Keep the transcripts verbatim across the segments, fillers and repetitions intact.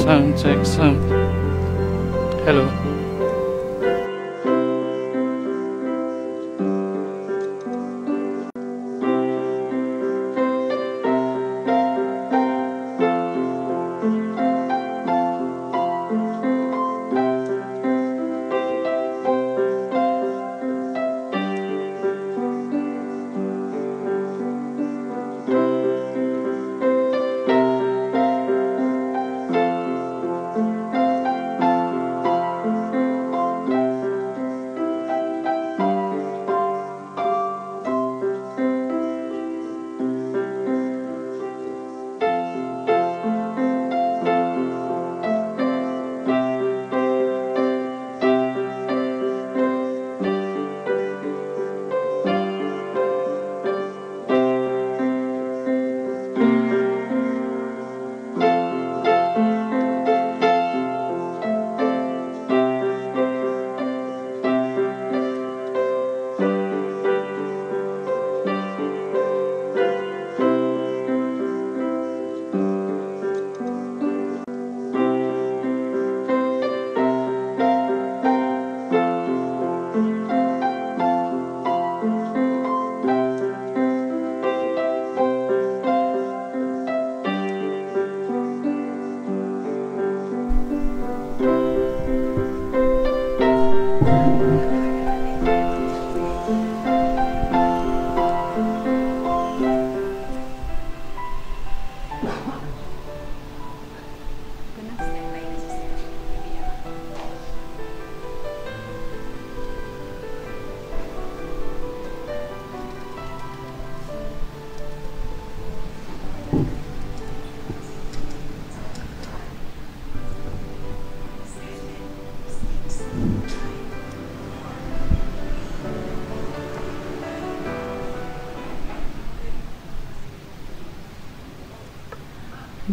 Sound check, sound. Hello.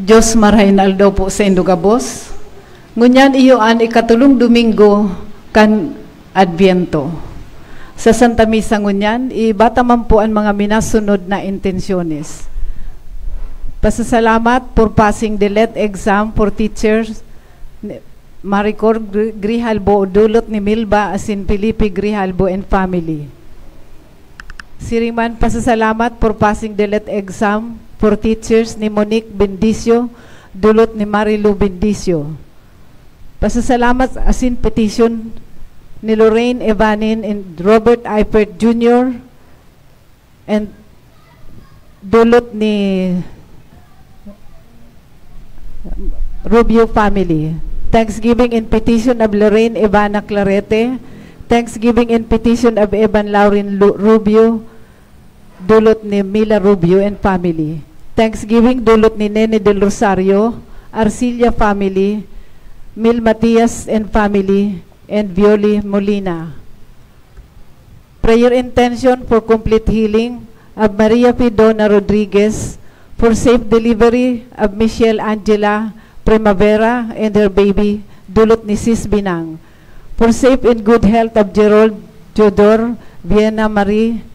Dios, marahay na aldaw po saindo gabos. Ngunyan iyo an ikatolong Domingo kan Adviento. Sa Santa Misa ngunyan, iiba ta man po an mga minasunod na intensyones. Pasasalamat for passing the let exam for teachers, ni Maricor Gri-, Grijalbo, dulot ni Milba asin Felipe Grijalbo and family. Siring man, pasasalamat for passing the let exam for teachers ni Monique Bendicio, dulot ni Marilu Bendicio. Pasasalamat asin petition ni Lorraine Evanin and Robert Eifert Junior and dulot ni Rubio family. Thanksgiving and petition of Lorraine Evana Clarete. Thanksgiving and petition of Evan Lauren Lu-, Rubio, dulot ni Mila Rubio and family. Thanksgiving, dulot ni Nene Del Rosario, Arcilla family, Mil Matias and family, and Violi Molina. Prayer intention for complete healing of Maria Fidona Rodriguez, for safe delivery of Michelle Angela Primavera and her baby, dulot ni Sis Binang. For safe and good health of Gerald Teodor, Vienna Marie,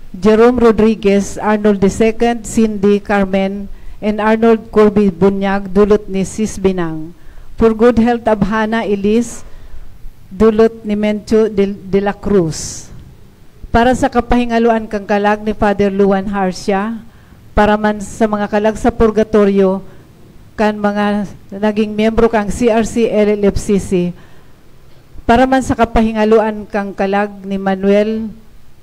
Jerome Rodriguez, Arnold the second, Cindy, Carmen, and Arnold Corby Bunyag, dulot ni Sis Binang. For good health of Hana Elise, dulot ni Mencho de, de la Cruz. Para sa kapahingaloan kan kalag ni Father Luan Harcia, para man sa mga kalag sa purgatoryo kan mga naging miyembro kan C R C L L F C C, para man sa kapahingaloan kan kalag ni Manuel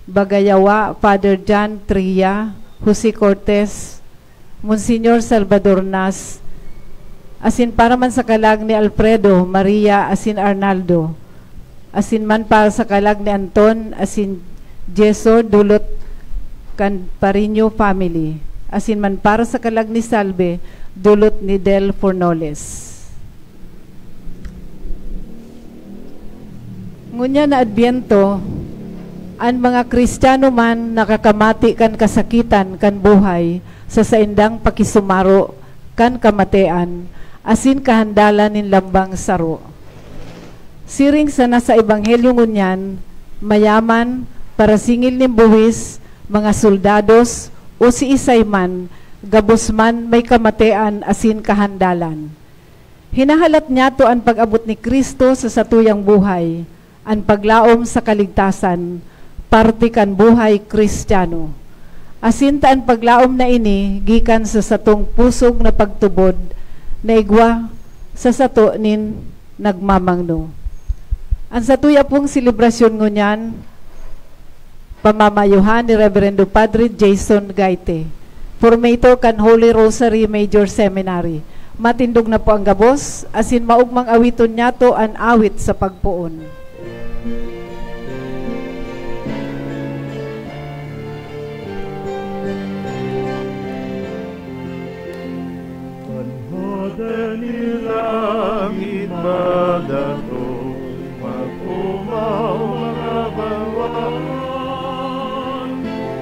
Bagayawa, Father John Tria, Jose Cortez, Monsignor Salvador Nas, asin para man sa kalag ni Alfredo, Maria, asin Arnaldo, asin man para sa kalag ni Anton, asin Jesor, dulot kan Pariño family, asin man para sa kalag ni Salve, dulot ni Del Fornoles. Ngunyan na Adbyento, an mga Kristiyano man nakakamati kan kasakitan kan buhay sa saindang pakisumaro kan kamatean asin kahandalan nin lambang saro. Siring sana sa Ebanghelyo ngunyan, mayaman, parasingil nin buhis, mga soldados, o siisay man, gabos man may kamatean asin kahandalan. Hinahalat niyato an pag-abot ni Cristo sa satuyang buhay, an paglaom sa kaligtasan, parte kan buhay Cristiano. Asin ta an paglaom na ini gikan sa satong pusog na pagtubod na igwa sa sato nin nagmamangno. An satuya pong selebrasyon ngunyan, pamamayohan ni Reverendo Padre Jason Gaite, formator kan Holy Rosary Major Seminary. Matindog na po ang gabos, asin maogmang awiton niyato an awit sa pagpoon. An Hade nin langit madatong, mag-omaw mga banwaan,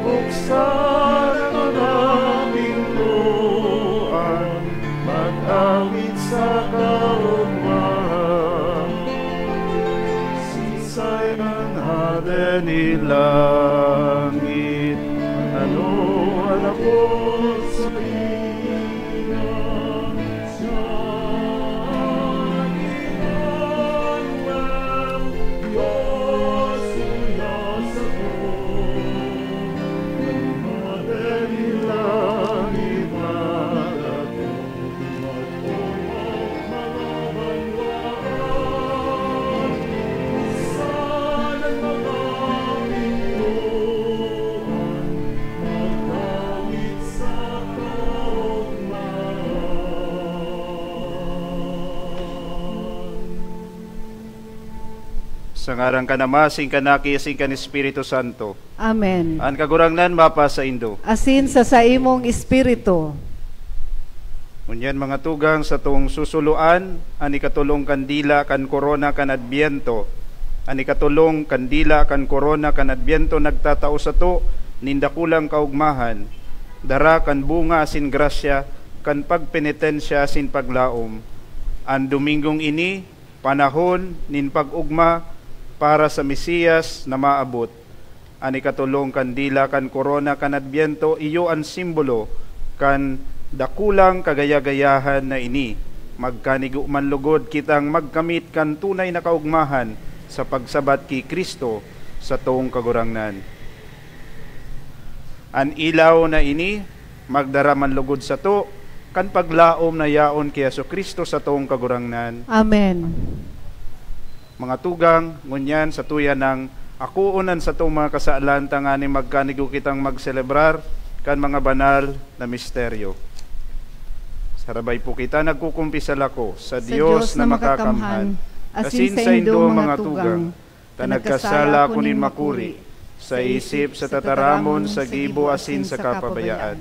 buksan ang mga pintoan, mag-awit sa kaogmahan. Siisay an Hade nin langit, ano an apod saiya? Sa ngaran kan Ama, asin kan Aki, asin kan Espiritu Santo. Amen. An Kagurangnan mapasaindo. Asin sa saimong espiritu. Ngunyan, mga tugang, satong susuloan an ikatolong kandila kan korona kan Adbyento. An ikatolong kandila kan korona kan Adbyento nagtatao sato nin dakulang kaogmahan, dara kan bunga asin grasya kan pagpenitensya asin paglaom. An Domingong ini, panahon nin pag-ogma para sa Mesiyas na maabot. An ikatolong kandila kan korona kan Adbyento iyo an simbolo kan dakulang kagaya-gayahan na ini. Magkanigo man logod kitang magkamit kan tunay na kaogmahan sa pagsabat ki Cristo, satong Kagurangnan. An ilaw na ini magdara man logod sato kan paglaom na yaon ki Jesu-Cristo, satong Kagurangnan. Amen. Mga tugang, ngunyan satuya nang akoon an satong mga kasalan tanganing magkanigo kitang magselebrar kan mga banal na misteryo. Sarabay po kita, nagkukumpisal ako sa Sa Dios Dios na na makakamhan, makakamhan, asin asin saindo, saindo, mga mga tugang, tugang, ta nagkasala ako nin makuri, sa isip, sa tataramon, sa gibo, asin sa kapabayaan.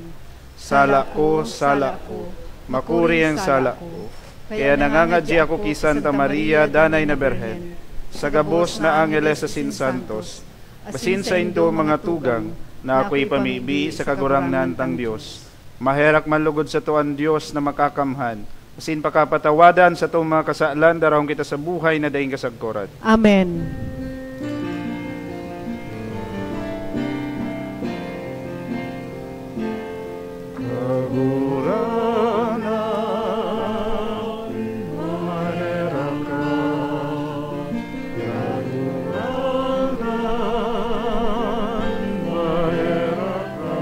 Sala ko, sala ko, makuri ang sala ko. Kaya nangangadyi ako ki Santa Maria, Danay na Birhen, sa gabos na angeles asin santos, asin saindo, mga tugang, na ako ipamibi sa Kagurangnan tang Dios. Maherak man logod sato an Dios na makakamhan, asin pakapatawadan satong mga kasalan, darahon kita sa buhay na daing kasagkoran. Amen. Kagurangnan, maherak ka. Kagurangnan, maherak ka.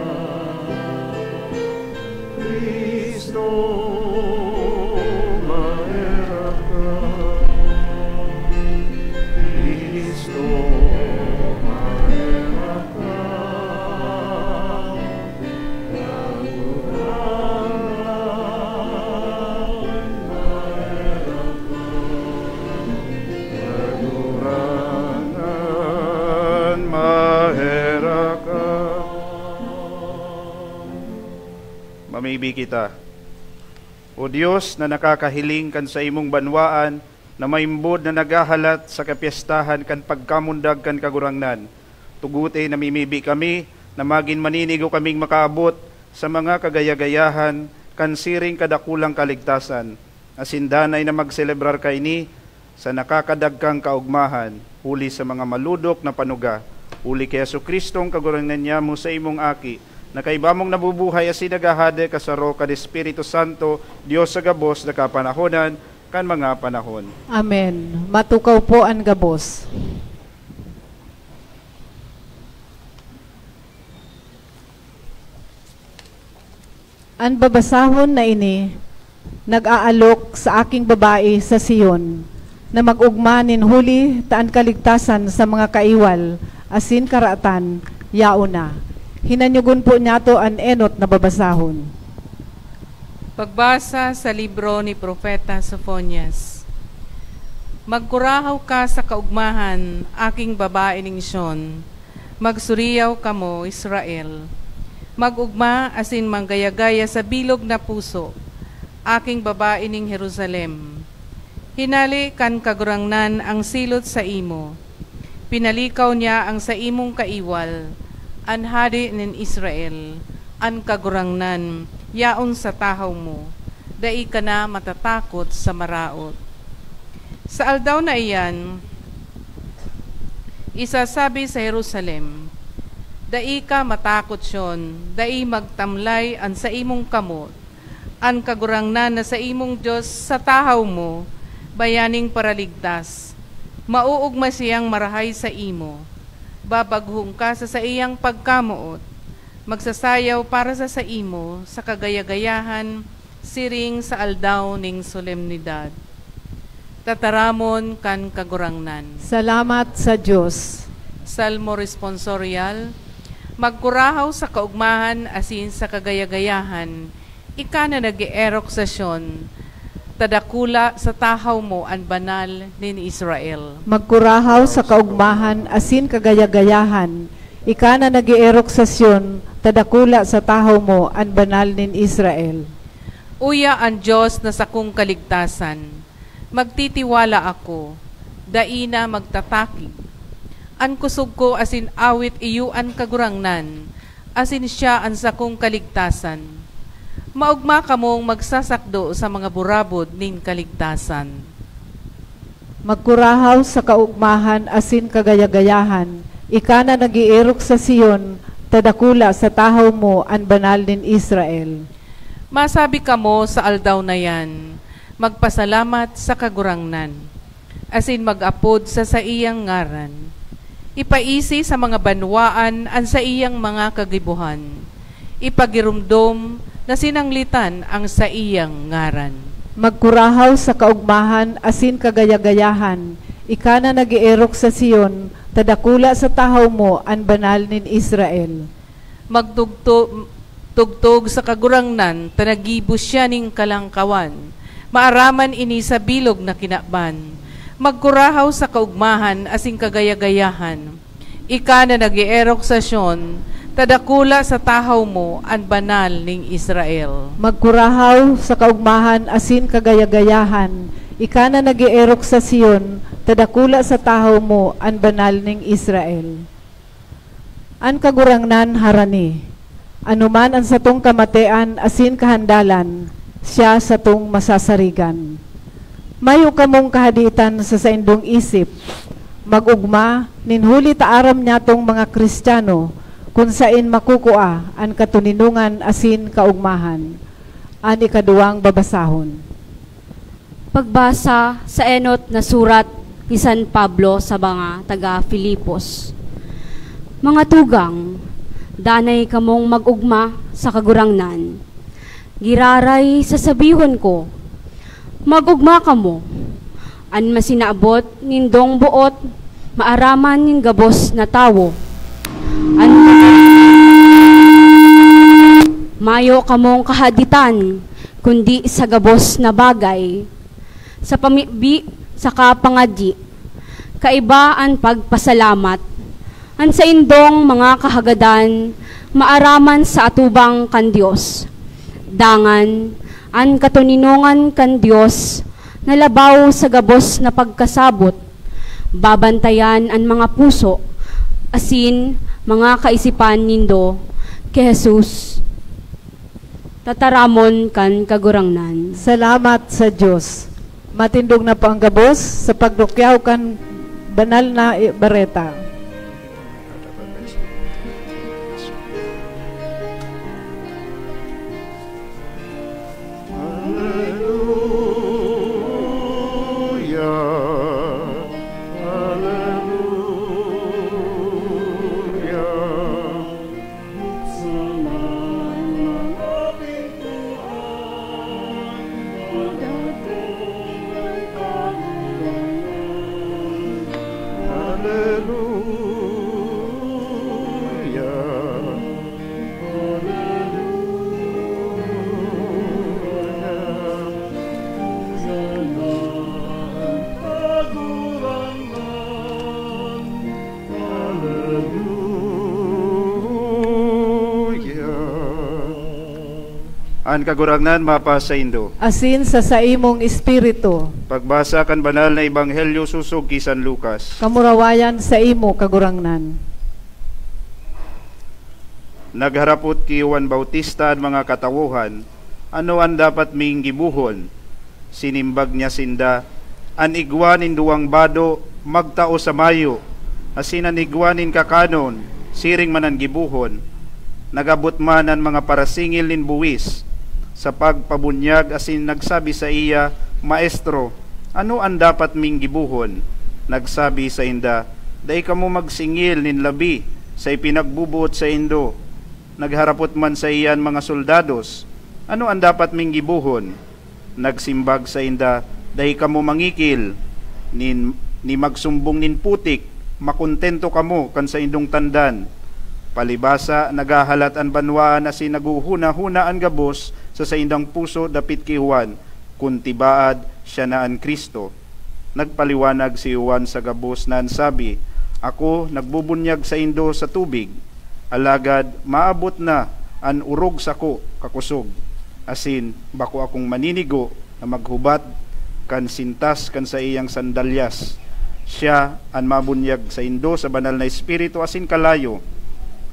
Cristo, maherak ka. Cristo, maherak ka. Kagurangnan, maherak ka. Kagurangnan, maherak ka. Mamibi kita. O Dios na nakakahiling kan saimong banwaan na maimbod na naghahalat sa kapyestahan kan pagkamundag kan Kagurangnan, tugote na mimibi kami na magin maninigo kaming makaabot sa mga kagaya-gayahan kan siring kadakulang kaligtasan, asin danay na magselebrar kaini sa nakakadagkang kaogmahan, huli sa mga malodok na panuga, huli ki Jesu-Cristong Kagurangnan nyamo, sa imong Aki, na kaiba mong nabubuhay asin naghahade kasaro kan Espiritu Santo, Dios sa gabos na kapanahonan, kan mga panahon. Amen. Matukaw po an gabos. An babasahon na ini nag-aalok sa aking babae sa Sion, na mag-ogma nin huli ta an kaligtasan sa mga kaiwal asin karatan yaon na. Hinanyogon po niyato an enot na babasahon. Pagbasa sa libro ni Propeta Sofonias. Magkurahaw ka sa kaugmahan, aking babae ning Sion. Magsuriyaw kamo, Israel. Mag-ugma asin manggaya-gaya sa bilog na puso, aking babae ning Jerusalem. Hinale kan Kagurangnan ang silot saimo. Pinalikaw niya ang saimong kaiwal, an Hade nin Israel, an Kagurangnan, yaon sa tahaw mo. Dai ka na matatakot sa maraot. Sa aldaw na iyan, isasabi sa Jerusalem, "Dai ka matakot, Sion, dai magtamlay an saimong kamot. An Kagurangnan na saimong Dios sa tahaw mo, bayaning Paraligtas. Maoogma siyang marahay saimo. Babaghong ka sa saiyang pagkamoot. Magsasayaw para sa saimo sa kagaya-gayahan, siring sa aldaw ning solemnidad." Tataramon kan Kagurangnan. Salamat sa Dios. Salmo Responsorial. Magkurahaw sa kaugmahan asin sa kagaya-gayahan, ika na nag-eerok sa Sion, ta dakula sa tahaw mo an Banal nin Israel. Magkurahaw sa kaugmahan asin kagaya-gayahan, ika na nag-eerok sa Sion, ta dakula sa tahaw mo an Banal nin Israel. Uya an Dios na sakong kaligtasan, magtitiwala ako, dai na magtatakig. An kusog ko asin awit iyo an Kagurangnan, asin siya an sakong kaligtasan. Maogma kamong magsasakdo sa mga burabod nin kaligtasan. Magkurahaw sa kaogmahan asin kagaya-gayahan, ika na nag-eerok sa Sion, ta dakula sa tahaw mo an Banal nin Israel. Masabi kamo sa aldaw na yan, "Magpasalamat sa Kagurangnan," asin mag-apod sa saiyang ngaran. Ipaisi sa mga banwaan an saiyang mga kagibohan. Ipagiromdom na sinanglitan ang saiyang ngaran. Magkurahaw sa kaogmahan asin kagaya-gayahan, ika na nag-eerok sa Sion, ta dakula sa tahaw mo an Banal nin Israel. Magtugto-, tugtog sa Kagurangnan, ta naggibo siya nin kalangkawan. Maaraman ini sa bilog na kinaban. Magkurahaw sa kaogmahan asin kagaya-gayahan. Ika na nag-eerok sa Sion, ta dakula sa tahaw mo an Banal nin Israel. Magkurahaw sa kaogmahan asin kagaya-gayahan. Ika na nag-eerok sa Sion, ta dakula sa tahaw mo an Banal nin Israel. An Kagurangnan harani. Anoman an satong kamatean asin kahandalan, siya satong masasarigan. Mayo kamong kahaditan sa saindong isip. Mag-ogma, nin huli ta aram nyatong mga Cristiano kun saen makukua an katoninongan asin kaogmahan. An ikaduwang babasahon. Pagbasa sa enot na surat ni San Pablo sa mga taga Filipos. Mga tugang, danay kamong mag-ogma sa Kagurangnan. Giraray sasabihon ko, mag-ogma kamo. An masinabot nindong boot, maaraman nin gabos na tawo. An mayo kamong kahaditan, kundi sa gabos na bagay, sa pamibi saka pangadyi. Kaiba an pagpasalamat. An saindong mga kahagadan maaraman sa atubang kan Dios. Dangan, an katoninongan kan Dios na labaw sa gabos na pagkasabot, babantayan an mga puso asin mga kaisipan nindo ki Jesus. Tataramon kan Kagurangnan. Salamat sa Dios. Matindog na po ang gabos sa pagdukyaw kan Banal na Bareta. An Kagurangnan mapasaindo. Asin sa saimong espiritu. Pagbasa kan Banal na Ebanghelyo sosog ki San Lucas. Kamurawayan saimo, Kagurangnan. Nagharapot ki Juan Bautista an mga katawohan, "Ano an dapat ming gibohon?" Sinimbag niya sinda, "An igwa nin duwang bado, magtao sa mayo, asin an igwa nin kakanon, siring man an gibohon." Nag-abot man an mga parasingil nin buwis sa pagpabunyag asin nagsabi saiya, "Maestro, ano an dapat ming gibohon?" Nagsabi sainda, "Dai kamo magsingil nin labi sa ipinagboboot saindo." Nagharapot man saiya an mga soldados, "Ano an dapat ming gibohon?" Nagsimbag sainda, "Dai kamo mangikil nin, ni magsumbong nin putik, makontento kamo kan saindong tandan." Palibasa, naghahalat an banwaan asin naghuhuna-huna an gabos sa saindang puso dapit ki Juan, kun tibaad siya na an Cristo. Nagpaliwanag si Juan sa gabos na an sabi, "Ako nagbubunyag saindo sa tubig, alagad maabot na an orog sako kakosog, asin bako akong maninigo na maghubat kan sintas kan saiyang sandalyas. Siya an mabunyag saindo sa Banal na Espiritu asin kalayo.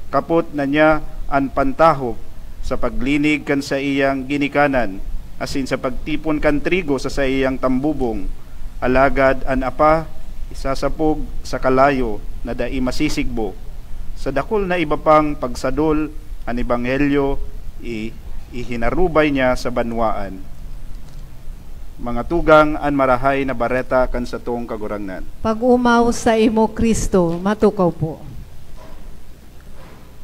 Kapot na niya an pantahop sa paglinig kan saiyang ginikanan, asin sa pagtipon kan trigo sa saiyang tambubong. Alagad an Apa isasapog sa kalayo na dai masisigbo. Sa dakul na iba pang pagsadol, an ebanghelyo i-, ihinarubay niya sa banwaan." Mga tugang, an Marahay na Bareta kan satong Kagurangnan. Pag-omaw saimo, Cristo. Matukaw po.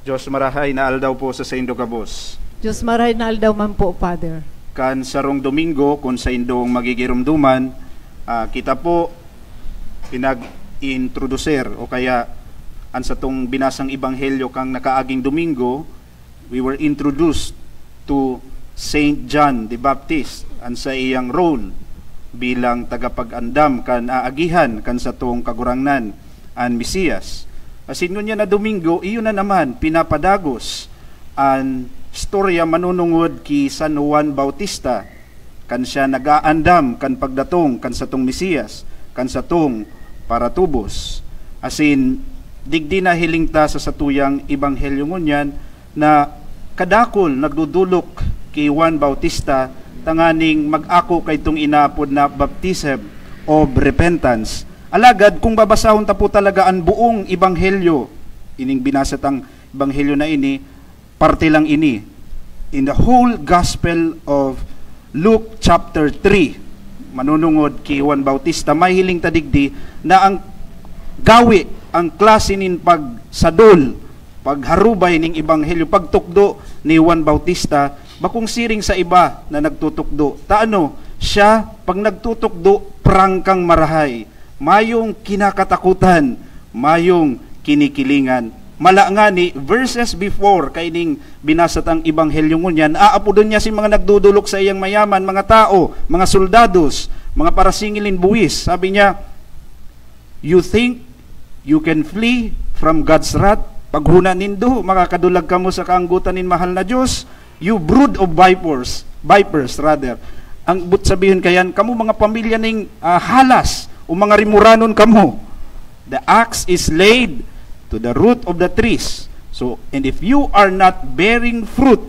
Diyos marahay na aldaw po sa saindo gabos. Diyos marahay na aldaw man po, Father. Kan sarong Domingo, kun saindong magigiromdoman, ah, kita po pinag-introducer o kaya an satong binasang ebanghelyo kan nakaaging Domingo, we were introduced to Saint John the Baptist, an saiyang role bilang tagapag-andam kan aagihan kan satong Kagurangnan, an Mesiyas. Asin ngunyan na Domingo, iyo na naman pinapadagos an istorya manunungod ki San Juan Bautista, kan siya nag-aandam kan pagdatong kan satong Mesiyas, kan satong paratubos. Asin, digdi nahiling ta sa satuyang ebanghelyo ngunyan na kadakul nagdodolok ki Juan Bautista tanganing mag-ako kaitong inaapod na baptism of repentance. Alagad kung babasahon ta po talaga an buong ebanghelyo, ining binasa tang ebanghelyo na ini, parte lang ini. In the whole Gospel of Luke chapter three, manunungod ki Juan Bautista, mahiling ta digdi na ang gawi, ang klase nin pagsadol, pagharubay ning ebanghelyo, pagtukdo ni Juan Bautista, bakong siring sa iba na nagtutukdo. Ta ano, siya, pag nagtutukdo, prangkang marahay, mayong kinakatakutan, mayong kinikilingan. Mala ngani, verses before kaining binasa tang ebanghelyo ngunyan, aapodon niya si mga nagdodolok saiyang mayaman, mga tao, mga soldados, mga parasingil nin buwis. Sabi niya, "You think you can flee from God's wrath?" Paghona nindo, makakadulag kamo sa kaanggotan nin mahal na Dios? "You brood of vipers," vipers rather. Ang but sabihon kayan, "Kamo mga pamilya ning, ah, halas, o mga rimoranon kamo. The axe is laid to the root of the trees. So, and if you are not bearing fruit,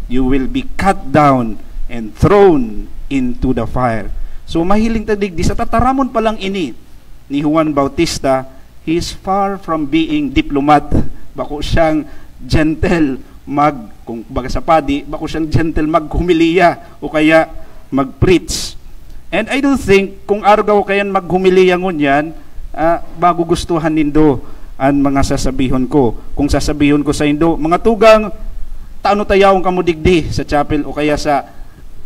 you will be cut down and thrown into the fire." So, mahiling ta digdi, sa tataramon pa lang ini ni Juan Bautista, he is far from being diplomat. Bako siyang gentle mag, kung baga sa padi, bako siyang gentle maghumiliya o kaya mag-preach. And I don't think, kung arog ako kayan maghumiliya ngunyan, ah, magugustuhan nindo an mga sasabihon ko. Kung sasabihon ko saindo, "Mga tugang, tano ta yaon kamo digdi sa chapel o kaya sa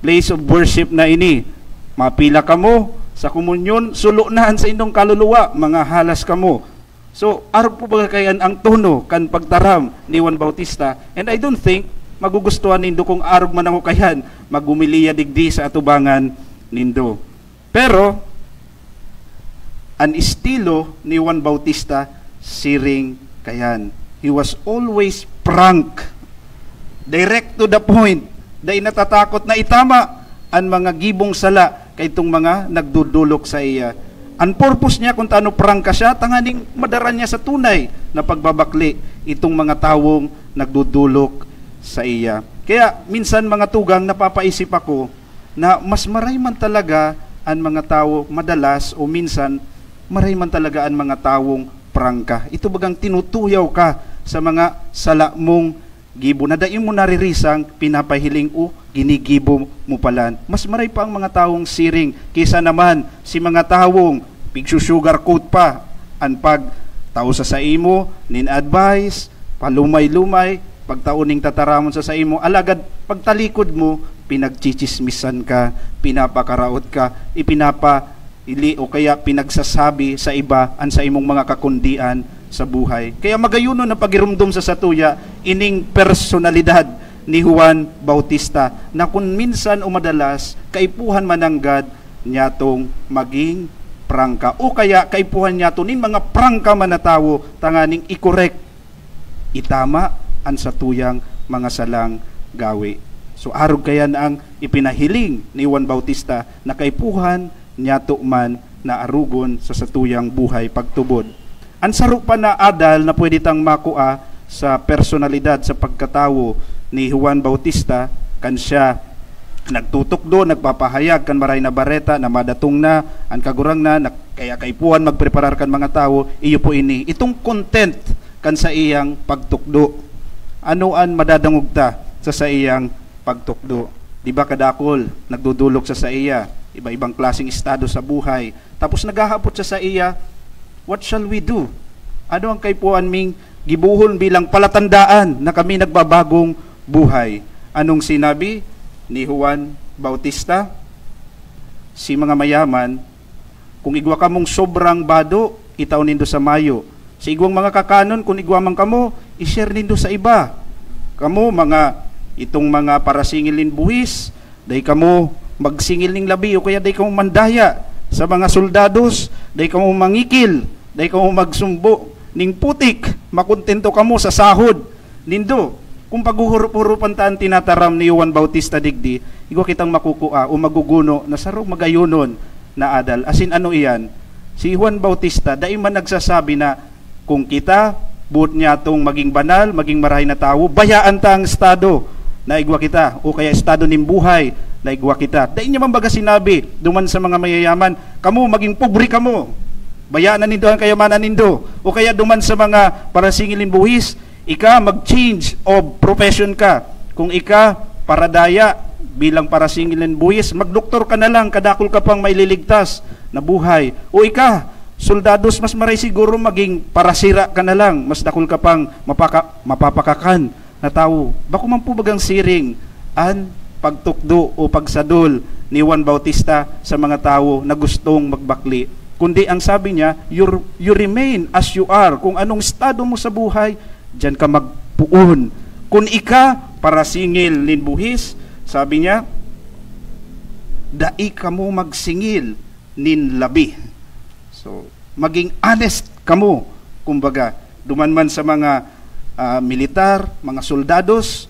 place of worship na ini. Mapila kamo sa komunyon, sulo na an saindong kaluluwa, mga halas kamo." So, arog po ba kayan ang tono kan pagtaram ni Juan Bautista? And I don't think magugustuhan nindo kung arog man ako kayan maghumiliya digdi sa atubangan nindo. Pero, an estilo ni Juan Bautista, siring kayan. He was always frank, direct to the point. Dai natatakot na itama an mga gibong sala kaitong mga nagdudulok saiya. An purpose niya kun tano prangka siya, tanganing madara niya sa tunay na pagbabakle itong mga tawong nagdudulok saiya. Kaya minsan, mga tugang, napapaisip ako na mas maray man talaga an mga tawo madalas o minsan maray man talaga an mga tawong prangka. Ito bagang tinutuyaw ka sa mga sala mong gibo na dai mo naririsang pinapahiling o ginigibo mo palan. Mas maray pa ang mga tawong siring kaysa naman si mga tawong pigsu-sugarcoat pa an pagtao sa saimo nin advice, palumay-lumay, pagtao ning tataramon sa saimo, alagad pagtalikod mo, pinagchichismisan ka, pinapakaraot ka, ipinapa-, ili o kaya pinagsasabi sa iba an saimong mga kakundian sa buhay. Kaya magayunon na pagirumdom sa satuya ining personalidad ni Juan Bautista na kun minsan o madalas kaipuhan mananggad niyatong maging prangka o kaya kaipuhan niyato nin mga prangka man na tawo tanganing i-correct, itama an satuyang mga salang gawi. So, arog kayan ang ipinahiling ni Juan Bautista na kaipuhan niyato man na arogon sa satuyang buhay pagtubod. An saro pa na adal na pwede tang makua sa personalidad, sa pagkatawo ni Juan Bautista, kan siya nagtutukdo, nagpapahayag kan Maray na Bareta na madatong na an Kagurangnan, na kaya kaipuhan magpreparar kan mga tawo, iyo po ini. Itong content kan saiyang pagtukdo. Ano an madadangog ta sa saiyang pagtukdo? Di ba kadakol nagdudulok sa saiya, iba-ibang klaseng estado sa buhay. Tapos naghahapot sa saiya, "What shall we do?" Ano ang kaipuhan ming gibohon bilang palatandaan na kami nagbabagong buhay? Anong sinabi ni Juan Bautista? Si mga mayaman, kung igwa kamong sobrang bado, itao nindo sa mayo. Sa igwang mga kakanon, kung igwa man kamo, i-share nindo sa iba. Kamo, mga, itong mga parasingil nin buhis, dai kamo magsingil ning labi, o kaya dai kamo mandaya sa mga soldados, dai kamo mangikil, dai kamo magsumbo ning putik, makontento kamo sa sahod nindo. Kung paghuhurup-hurupan ta an tinataram ni Juan Bautista digdi, igwa kitang makukua o maguguno na sarong magayonon na adal. Asin ano iyan? Si Juan Bautista, dai man nagsasabi na kung kita, boot niyatong maging banal, maging marahay na tawo, bayaan ta ang estado na igwa kita, o kaya estado nin buhay na igwa kita. Dai niya man baga sinabi duman sa mga mayayaman, "Kamo, maging pobre kamo. Bayaan na nindo ang kayamanan nindo." O kaya duman sa mga parasingil nin buhis, "Ika, mag-change of profession ka. Kung ika, paradaya bilang parasingil nin buhis, magdoktor ka na lang, kadakul ka pang maililigtas na buhay. O ika, soldados, mas maray siguro maging parasira ka na lang, mas dakul ka pang mapaka-, mapapakakan na tawo." Bako man po bagang siring an pagtukdo o pagsadol ni Juan Bautista sa mga tawo na gustong magbakle. Kundi ang sabi niya, "You, you remain as you are." Kung anong estado mo sa buhay, diyan ka magpoon. Kun ika parasingil nin buhis, sabi niya, "Dai kamo magsingil nin labi." So, maging honest kamo, kumbaga, duman man sa mga, ah, militar, mga soldados,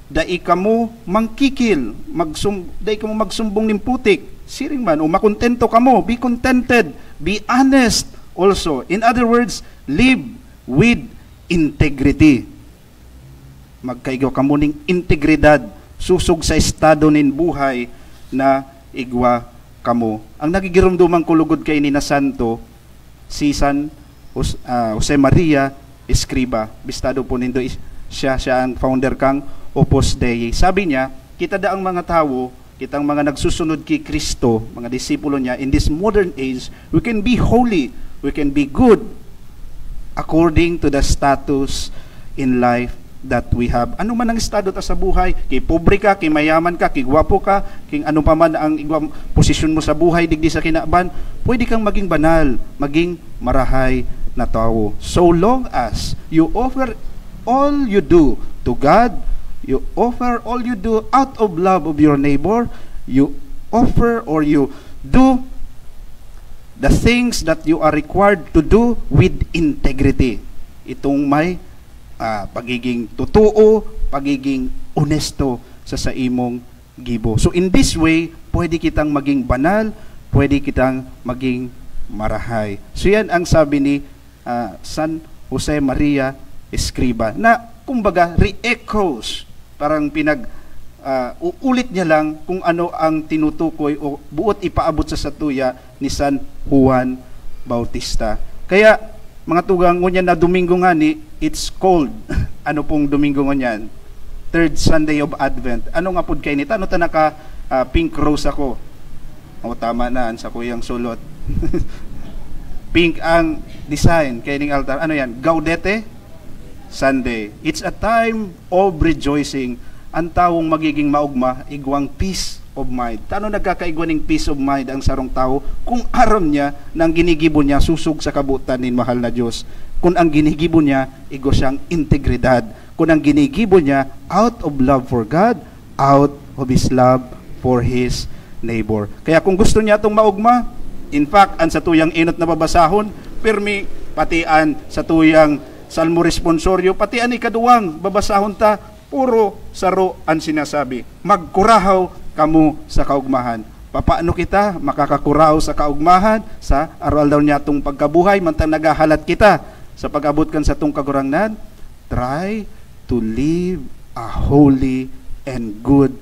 dai kamo mangkikil, magsum-, dai kamo magsumbong nin putik, siring man, o makontento kamo, be contented, be honest also. In other words, live with integrity. Magkaigwa kamo ning integridad, sosog sa estado nin buhay na igwa kamo. Ang nagigiromdoman ko lugod kaini na santo, si San Jos-, ah, Jose Maria Escriva. Bistado po nindo is-, siya, siya ang founder kang Opus Dei. Sabi niya, kita daang mga tawo, kitang mga nagsusunod ki Cristo, mga disipulo niya, in this modern age, we can be holy, we can be good, according to the status in life that we have. Ano man ang estado ta sa buhay, ki pobre ka, ki mayaman ka, ki gwapo ka, king ano pa man ang igwa posisyon mo sa buhay digdi sa kinaban, pwede kang maging banal, maging marahay na tawo. So long as you offer all you do to God, you offer all you do out of love of your neighbor, you offer or you do the things that you are required to do with integrity. Itong may, ah, pagiging totoo, pagiging onesto sa saimong gibo. So, in this way, pwede kitang maging banal, pwede kitang maging marahay. So, yan ang sabi ni, ah, San Jose Maria Escriva, na, kumbaga, re-echoes, parang pinag, ah, uulit niya lang kung ano ang tinutukoy o buot ipaabot sa satuya ni San Juan Bautista. Kaya, mga tugang, ngunyan na Domingo ngani, it's called, ano pong Domingo ngunyan? Third Sunday of Advent. Ano nga pod kaini? Tano ta naka, ah, pink rose ako? O, tama na, ang sakuyang sulot. Pink ang design kaining altar. Ano yan? Gaudete Sunday. It's a time of rejoicing. Ang tawong magiging maogma, igwang peace of mind. Tano nagkakaigwa ning peace of mind ang sarong tawo? Kung aram niya na ang ginigibo niya susog sa kabotan nin mahal na Dios. Kung ang ginigibo niya, igwa siyang integridad. Kung ang ginigibo niya, out of love for God, out of his love for his neighbor. Kaya kung gusto niya itong maogma, in fact, ang satuyang enot na babasahon, pirmi, pati ang satuyang Salmo Responsorio, pati ang ikaduwang babasahon ta, puro saro an sinasabi, "Magkurahaw kamo sa kaogmahan." Papaano kita makakakurahaw sa kaogmahan sa aroaldaw niyatong pagkabuhay, mantang naghahalat kita sa pag-abot kan satong Kagurangnan? Try to live a holy and good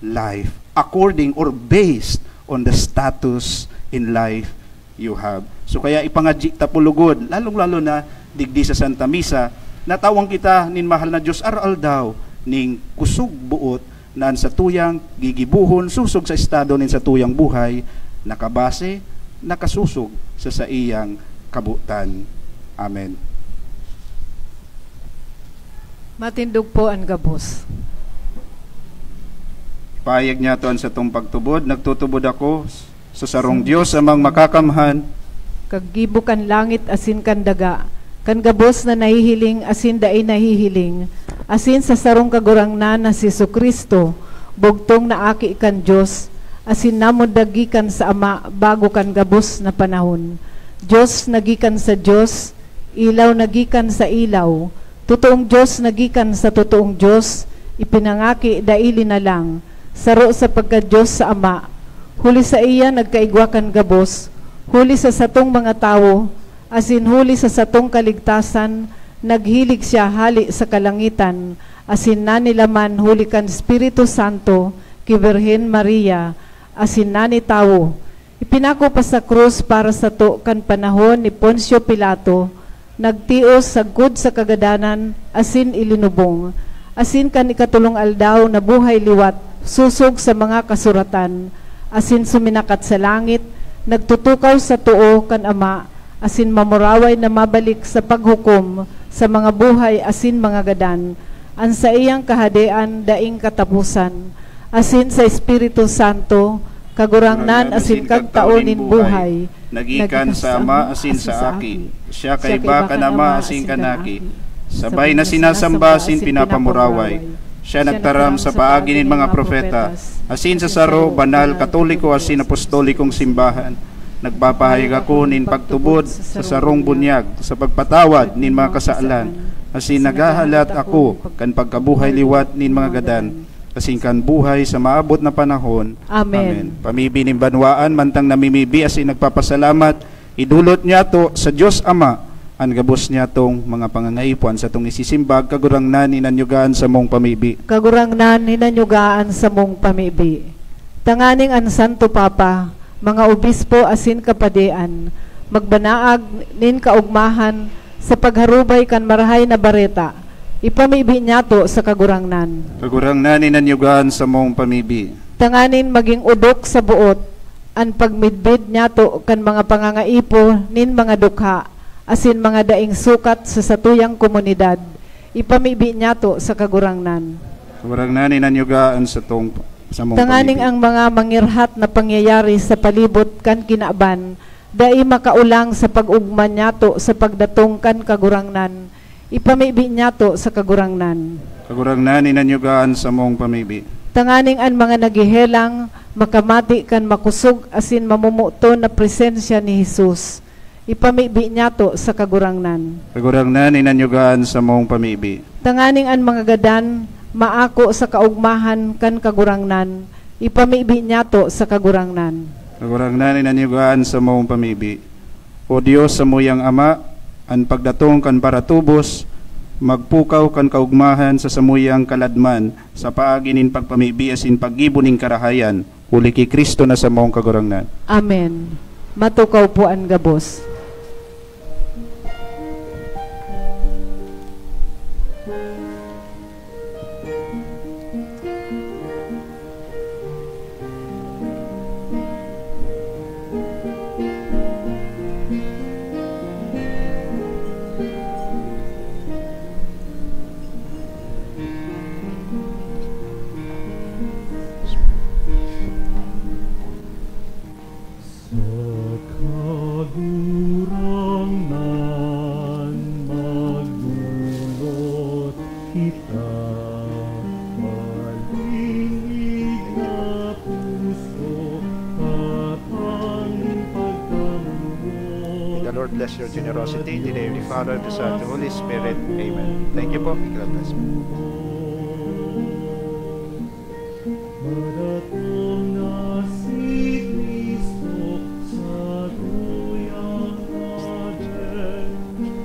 life according or based on the status in life you have. So, kaya ipangadyi ta po lugod, lalong-lalo na digdi sa Santa Misa, natawan kita nin mahal na Dios aroaldaw ning kusog boot na an satuyang gigibohon sosog sa estado nin satuyang buhay nakabase, nakasosog sa saiyang kabotan. Amen. Matindog po an gabos. Ipahayag niyato an satong pagtubod. Nagtutubod ako sa sarong Dios, Amang Makakamhan, kag gibo kan langit asin kan daga, kan gabos na nahihiling asin dai nahihiling, asin sa sarong Kagurangnan na si Jesu-Cristo, bugtong na Aki kan Dios, asin namundag gikan sa Ama bago kan gabos na panahon. Dios na gikan sa Dios, ilaw na gikan sa ilaw, totoong Dios na gikan sa totoong Dios, ipinangaki, dai linalang, saro sa pagka-Dios sa Ama. Huli saiya nagkaigwa kan gabos, huli sa satong mga tawo, asin huli sa satong kaligtasan, naghilig siya hale sa kalangitan, asin nanilaman huli kan Espiritu Santo ki Birhen Maria, asin nanitawo. Ipinako pa sa krus para sato kan panahon ni Poncio Pilato, nagtios sagkod sa kagadanan asin ilinubong, asin kan ikatolong aldaw nabuhay liwat sosog sa mga kasuratan, asin suminakat sa langit, nagtutukaw sa too kan Ama, asin mamuraway na mabalik sa paghukom sa mga buhay asin mga gadan. An saiyang kahadean daing kataposan, asin sa Espiritu Santo, Kagurangnan asin kagtao nin buhay, nagikan sa Ama asin sa Aki. Siya kaiba kan Ama asin kan Aki, sabay na sinasamba asin pinapamuraway. Siya nagtaram sa paagi nin mga propeta, asin sa saro, banal, katoliko asin apostolikong simbahan. Nagpapahayag ako nin pagtubod sa sarong bunyag, sa pagpatawad nin mga kasalan, asin naghahalat ako kan pagkabuhay liwat nin mga gadan, asin kan buhay sa maabot na panahon. Amen. Amen. Pamibi nin banwaan, mantang namimibi asin nagpapasalamat, idolot niyato sa Dios Ama an gabos niyatong mga pangangaipo. An satong isisimbag, Kagurangnan, hinanyugaan samong pamibi. Kagurangnan, hinanyugaan samong pamibi. Tanganing an Santo Papa, mga obispo asin kapadian, magbanaag nin kaogmahan sa pagharubay kan Marahay na Bareta, ipamibi niyato sa Kagurangnan. Kagurangnan, hinanyugaan samong pamibi. Tanganing magin odok sa boot an pagmidbid niyato kan mga pangangaipo nin mga dukha asin mga daing sukat sa satuyang komunidad, ipamibi niyato sa Kagurangnan. Kagurangnan, hinanyugaan satong, samong pamibi. Tanganing ang mga mangirhat na pangyayari sa palibot kan kinaban dai makaolang sa pag-ogma niyato sa pagdatong kan Kagurangnan, ipamibi niyato sa Kagurangnan. Kagurangnan, hinanyugaan samong pamibi. Tanganing an mga naghehelang makamati kan makosog asin mamomoton na presensya ni Jesus, ipamibi niyato sa Kagurangnan. Kagurangnan, hinanyugaan samong pamibi. Tanganing an mga gadan maako sa kaogmahan kan Kagurangnan, ipamibi niyato sa Kagurangnan. Kagurangnan, inanigoan sa mong pamibi. O Dios, samuyang Ama, an pagdatong kan paratubos, magpukaw kan kaogmahan sa samuyang kaladman sa paagi nin pagpamibi asin paggibo nin karahayan, huli ki Cristo na samong Kagurangnan. Amen. Matukaw po an gabos. Sa Kagurangnan magdulot kita, malingig na puso, tatang pagkamugot. May the Lord bless your generosity in the name of the Father, the Son, the Holy Spirit. Amen. Thank you po. God bless you. Madatong na si Cristo sa tuyang pader,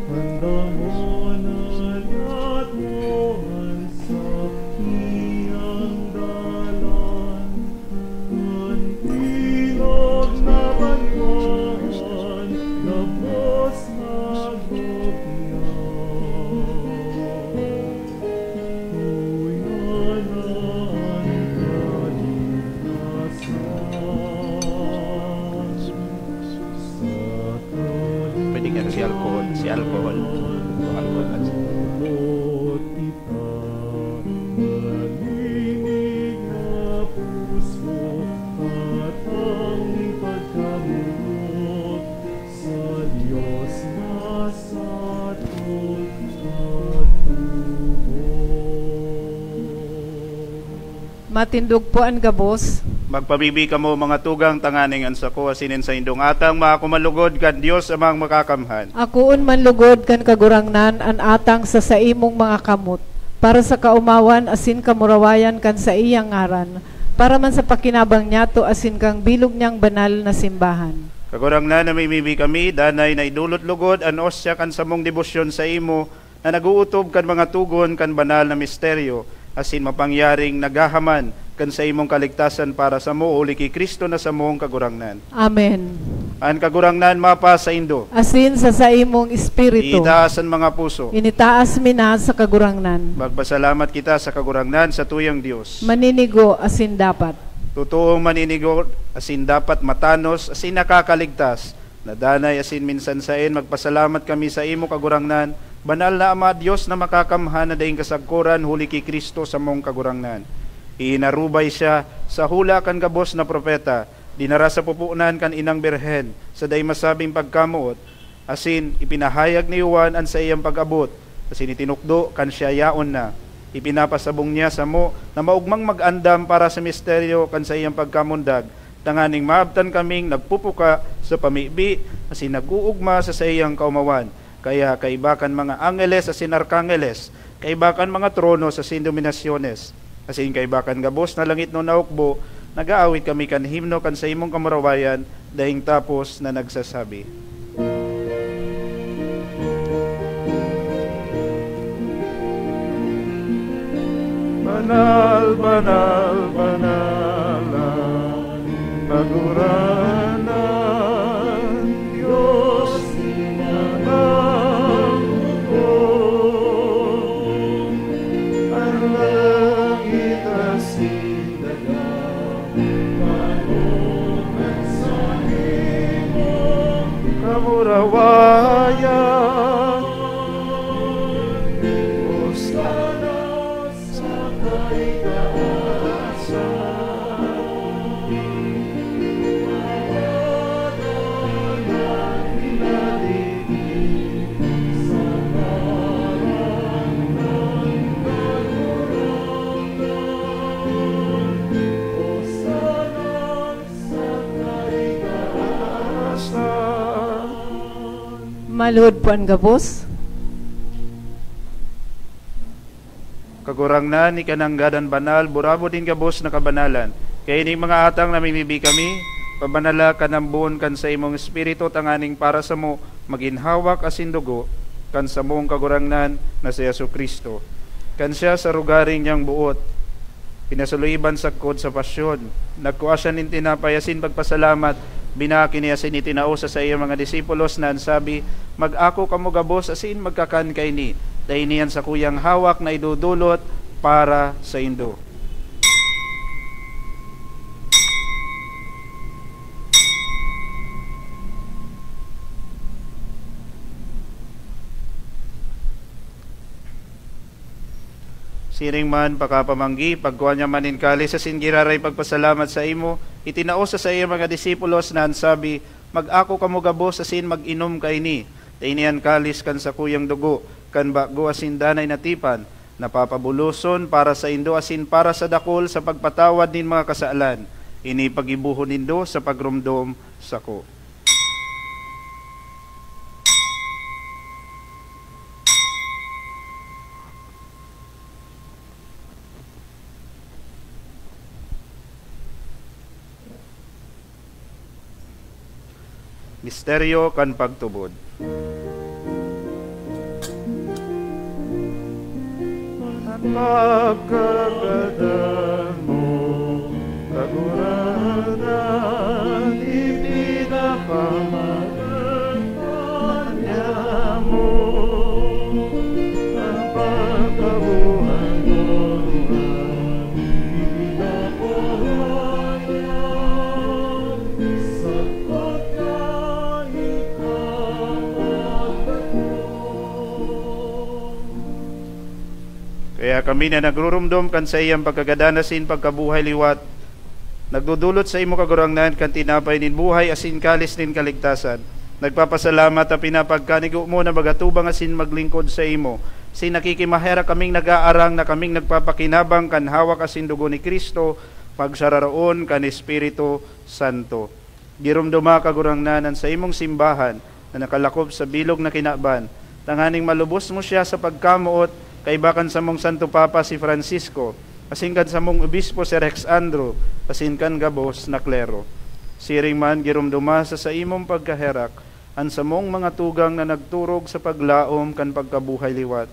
andamon na latohan sa iyang dalan. Kan bilog na banwaan, gabos magop iyan. Pwede nga si alcohol, si alcohol. Alcohol lang siya. Sa Dios na satong pagtubod. Matindog po an gabos. Magpabibi kamo, mga tugang, tanganing an sako asin an saindong atang maako man lugod kan Dios Amang Makakamhan. Akoon man lugod kan Kagurangnan an atang sa saimong mga kamot, para sa kaomawan asin kamurawayan kan saiyang ngaran, para man sa pakinabang niyato asin kan bilog niyang banal na simbahan. Kagurangnan, namimibi kami, danay na idolot logod an ostia kan samong debosyon saimo, na nag-ootob kan mga togon kan banal na misteryo, asin mapangyaring naghahaman kan saimong kaligtasan para samo, huli ki Cristo na samong Kagurangnan. Amen. An Kagurangnan mapasaindo. Asin sa saimong espiritu. Itaas an mga puso. Initaas mi na sa Kagurangnan. Magpasalamat kita sa Kagurangnan, satuyang Dios. Maninigo asin dapat. Totoong maninigo asin dapat, matanos asin nakakaligtas, na danay asin minsan saen, magpasalamat kami saimo, Kagurangnan, Banal na Ama, Dios na Makakamhan na daing kasagkoran, huli ki Cristo samong Kagurangnan. Iinarubay siya sa hula kan gabos na propeta, dinara sa pupunan kan Inang Birhen sa dai masabing pagkamoot, asin ipinahayag ni Juan an saiyang pag-abot, asin itinukdo kan siya yaon na. Ipinapasabong niya samo na maogmang mag-andam para sa misteryo kan saiyang pagkamundag, tanganing maabtan kaming nagpupuka sa pamibi asin nag-oogma sa saiyang kaomawan. Kaya kaiba kan mga angeles asin arkangeles, kaiba kan mga tronos asin dominasyones, asin kaiba kan gabos na langitnon na hukbo, nag-aawit kami kan himno kan saimong kamurawayan, daing tapos na nagsasabi, "Banal, banal, banal an Kagurangnan, Dios na naghukom. An langit asin daga kamurawayan, Hosana sa kaitaasan. Maluhod po an gabos. Kagurangnan, ika nanggad an banal, burabod nin gabos na kabanalan. Kaya ining mga atang namimibi kami, pabanala kan ambon kan saimong Espiritu, tanganing para samo magin hawak asin dugo kan samong Kagurangnan na si Jesu-Cristo. Kan siya sa rogaring niyang boot, pinasuluiban sagkod sa pasyon, nagkua siya nin tinapay asin pagpasalamat, binaki niya asin itinao sa saiyang mga disipulos na an sabi, "Mag-ako kamo gabos asin magkakan kaini, ta ini an sakuyang hawak na idodolot para saindo." Siring man, pakapamanggi, pagkua niya man nin kalis asin giraray pagpasalamat saimo, itinao sa saiyang mga disipulos na an sabi, "Mag-ako kamo gabos asin mag-inom kaini, ta ini an kalis kan sakuyang dugo, kan bago asin danay na tipan, napapabuloson para saindo asin para sa dakol sa pagpatawad nin mga kasalan. Ini paggibohon nindo sa pagromdom sako." Misteryo kan pagtubod. An pagkagadan mo, Kagurangnan, ipinapamaganda niamo. An pagkabuhay mo, ipinapahayag, sakot ka, ikaw magtubod. Kaya kami na nagrurumdom kan saiyang pagkagadan asin pagkabuhay liwat, nagdodolot saimo, Kagurangnan, kan tinapay nin buhay asin kalis nin kaligtasan. Nagpapasalamat ta pinapagkanigo mo na magatubang asin maglingkod saimo. Asin nakikimaherak kaming nag-aarang na kaming nagpapakinabang kan hawak asin dugo ni Cristo, pagsararoon kan Espiritu Santo. Giromdoma, Kagurangnan, an saimong simbahan na nakalakop sa bilog na kinaban, tanganing malubos mo siya sa pagkamoot, kaiba kan samong Santo Papa si Francisco, asin kan samong obispo si Rex Andrew, asin kan gabos na klero. Siring man, giromdoma sa saimong pagkaherak an samong mga tugang na nagturog sa paglaom kan pagkabuhay liwat,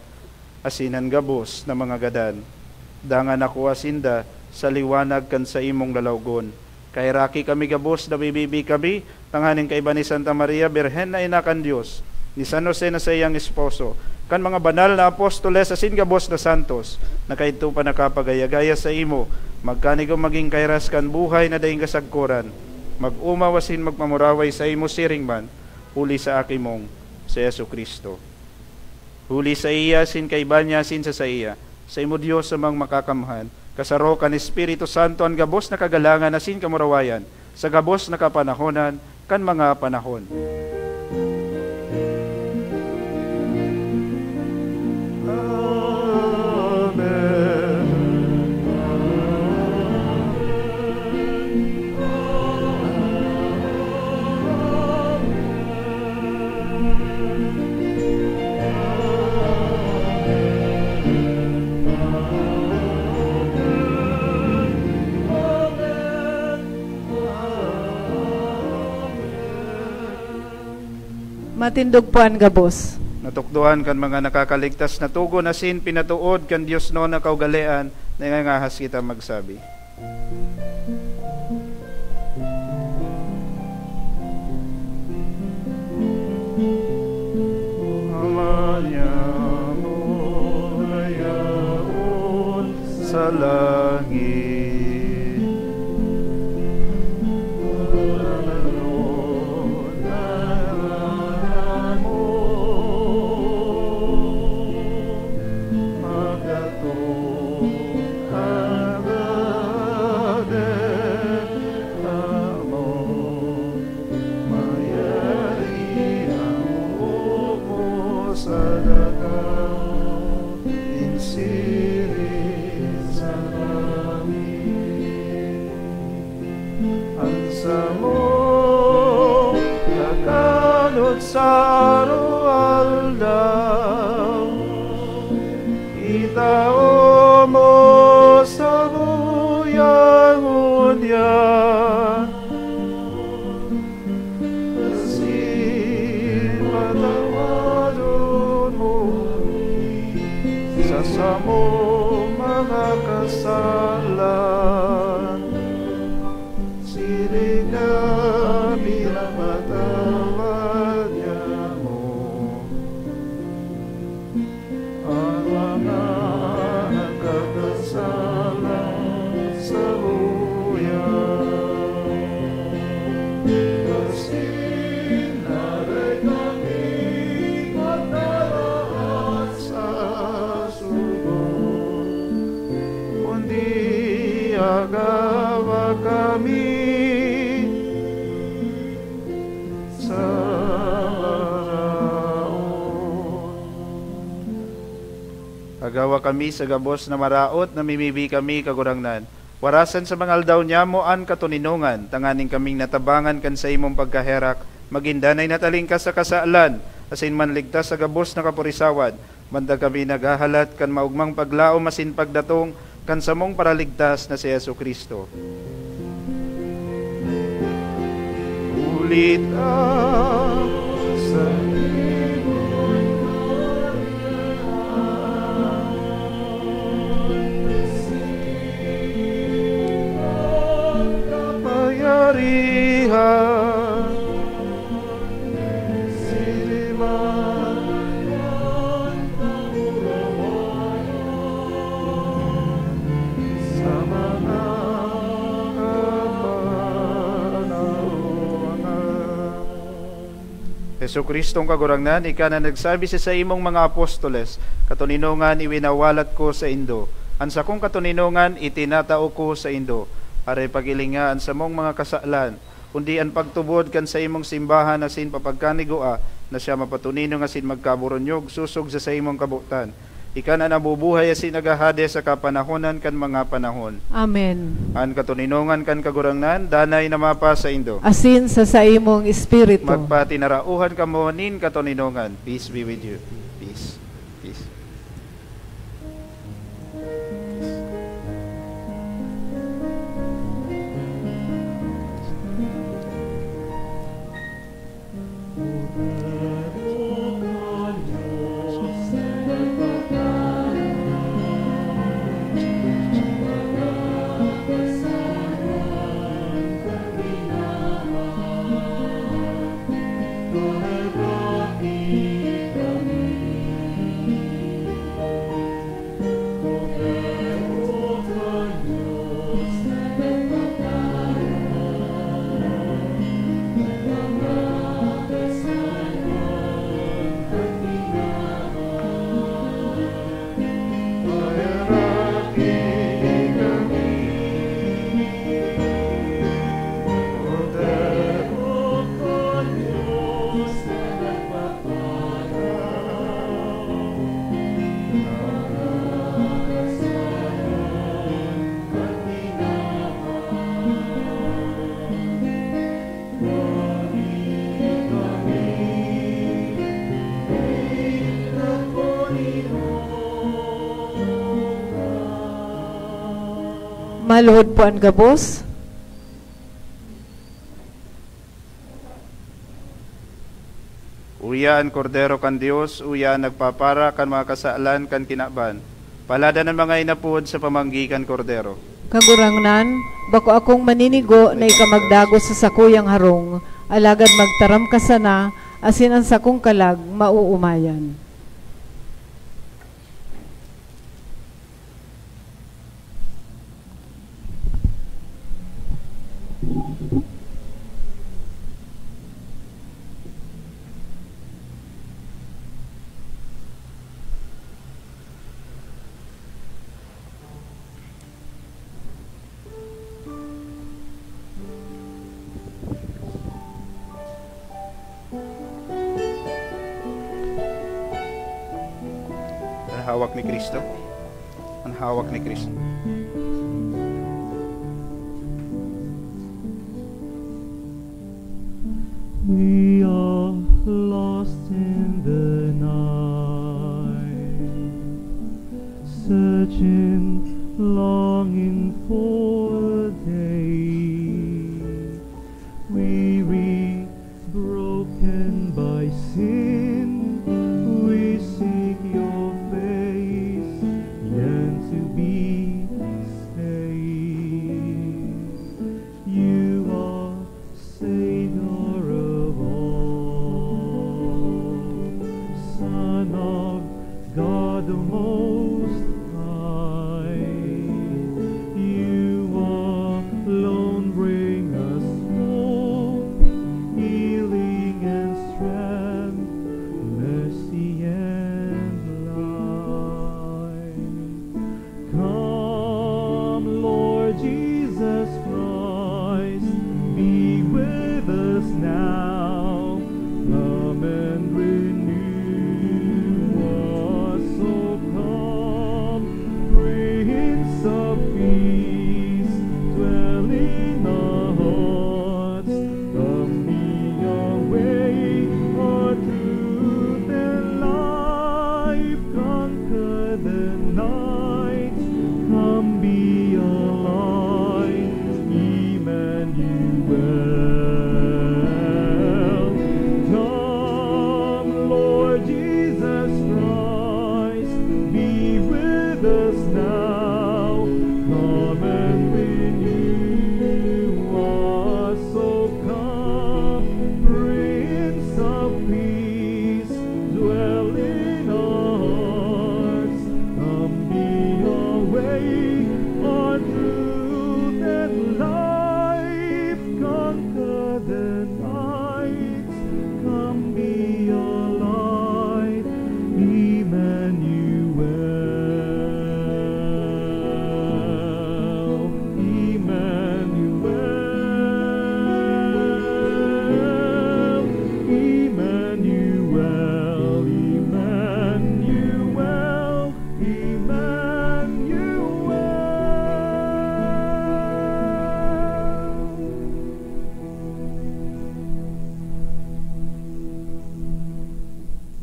asin an gabos na mga gadan. Dangan nakua sinda sa liwanag kan saimong lalawgon. Kaheraki kami gabos, nabibibi kami, tanganing kaiba ni Santa Maria, Birhen na Ina kan Dios, ni San Jose na saiyang esposo, kan mga banal na apostoles asin gabos na santos, na kaidto pa nakapagaya-gaya saimo, magkanigo magin kairas kan buhay na daing kasagkoran. Mag-omaw asin magpamuraway saimo siring man, huli sa Aki mong si Jesu-Cristo. Huli saiya, asin kaiba niya, asin sa saiya, saimo Dios Amang Makakamhan, kasaro kan Espiritu Santo, an gabos na kagalangan asin kamurawayan, sa gabos na kapanahonan kan mga panahon. Amen. Matindog po an gabos. Natukdoan kan mga nakakaligtas na togon asin pinatood kan diosnon na kaugalean na ingangahas kita magsabi. Ama niamo na yaon sa langit. Ngaran mo, magatong an gadan mo, mayari an buot mo sa daga, nin siring sa langit. An samong kakanon sa aroaldaw, itao Sala, siring na pinapatawad niya mo ang mga nagkakasala sa buya. Kasi naray kami magdaraas sa sugo, kundi agawa kami sa maraot. Agawa kami sa gabos na maraot, namimibi kami, Kagurangnan. Warasan sa mga aldaw niyamo an katoninongan, tanganing kaming natabangan kan saimong pagkaherak, magin danay na talingkas sa kasalan, asin manligtas sa gabos na kapurisawan, banda kami naghahalat kan maogmang paglaom asin pagdatong kan samong Paraligtas na si Jesu-Cristo. Huli ta sa kapangyarihan. Jesu-Cristong Kagurangnan, ika na nagsabi sa saimong mga apostoles, "Katoninongan iwinawalat ko saindo, an sakong katoninongan itinatao ko saindo." Aray pagilinga an samong mga kasalan, kundi an pagtubod kan saimong simbahan asin papagkanigua na siya mapatoninong asin magkaburonyog sosog sa saimong kabotan. Ika na nabubuhay asin naghahade sa kapanahonan kan mga panahon. Amen. An katoninongan kan Kagurangnan danay na mapasaindo. Asin sa saimong espiritu. Magpatinarauhan kamo nin katoninongan. Peace be with you. Peace. Peace. Maluhod po an gabos. Uya an Kordero kan Dios, uya an nagpapara kan mga kasalan kan kinaban. Paladan an mga inapoon sa pamanggi kan Kordero. Kagurangnan, bako akong maninigo na ika magdagos sa sakuyang harong, alagad magtaram ka sana, asin an sakong kalag maoomayan. An hawak ni Cristo. An hawak ni Cristo. We are lost in the night, searching, longing for the day. Weary, broken by sin, we seek your face, yearn to be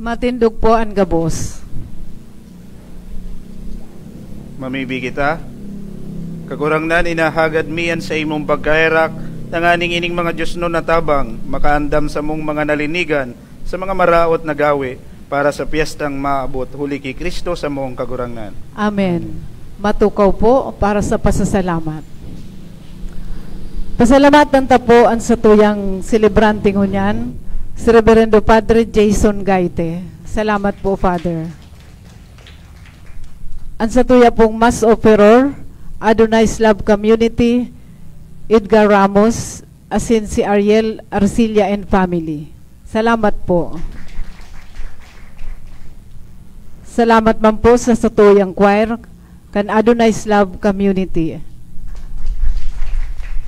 Matindog po an gabos. Mamibi kita. Kagurangnan, inahagad mi an saimong pagkaherak, tanganing ining mga diosnon na tabang makaandam samong mga nalinigan sa mga maraot na gawe para sa piyestang maabot huli ki Cristo samong Kagurangnan. Amen. Matukaw po para sa pasasalamat. Pasalamatan ta po an satuyang selebrante ngunyan, si Reverendo Padre Jason Gaite. Salamat po, Father. An satuya pong mass offerer, Adonai's Love Community, Edgar Ramos, asin si Ariel Arcilla and family. Salamat po. Salamat man po sa satuyang choir kan Adonai's Love Community.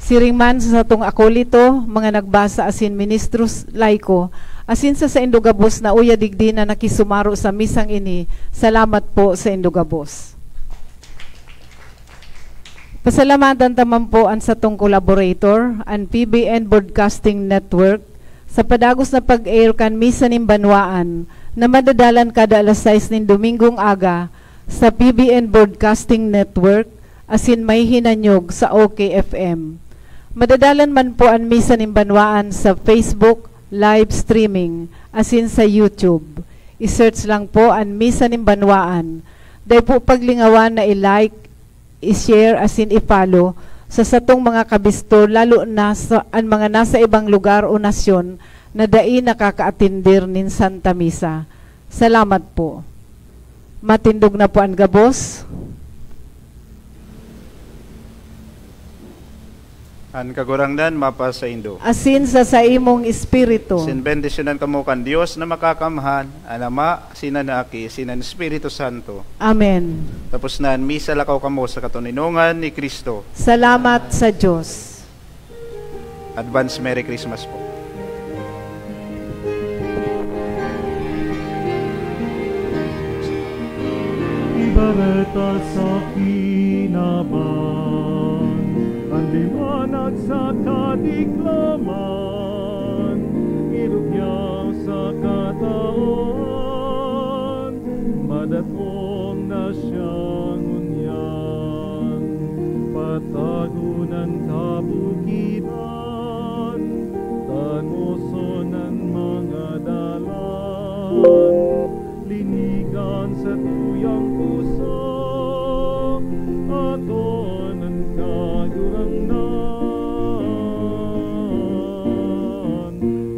Siring man sa satong akolito, mga nagbasa asin ministros laiko, asin sa saindo gabos na uya digdi na nakisumaro sa misang ini, salamat po saindo gabos. Pasalamatan ta man po an satong collaborator, an P B N Broadcasting Network, sa padagos na pag-air kan Misa nin Banwaan na madadalan kada alas sais nin Domingong aga sa P B N Broadcasting Network asin may hinanyog sa O K F M. Madadalan man po an Misa nin Banwaan sa Facebook live streaming asin sa YouTube. I-search lang po an Misa nin Banwaan. Dai po paglingawan na i-like, i-share asin i-follow sa satong mga kabisto, lalo na sa, an mga nasa ibang lugar o nasyon na dai nakakaatender nin Santa Misa. Salamat po. Matindog na po an gabos. An Kagurangnan mapasaindo. Asin sa saimong espiritu. Sin bendisyonan kamo kan Dios na makakamhan, an Ama, sinan Aki, sinan Espiritu Santo. Amen. Tapos na an misa, lakaw kamo sa katoninongan ni Cristo. Salamat sa Dios. Advance Merry Christmas po. Ibareta sa kinaban, an liwanag sa kadiklaman, irugyaw sa katauhan, madatong na siya ngunyan, patagon an kabukidan, tanoson an mga dalan, linigan sa tuyang puso, aton an Kagurangnan.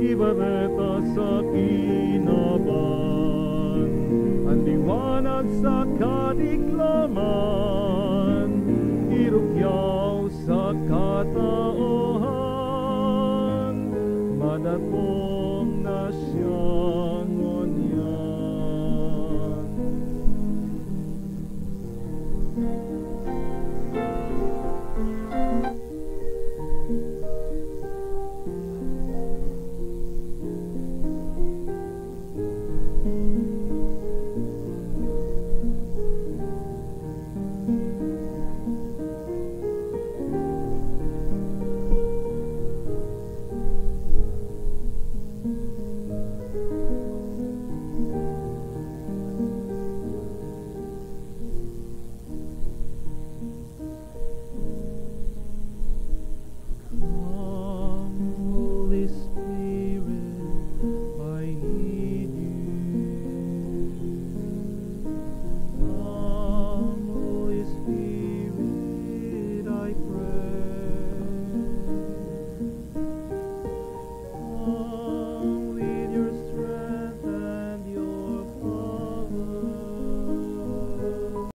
Ibareta sa kinaban, an liwanag sa kadiklaman, irugyaw sa katauhan, madatong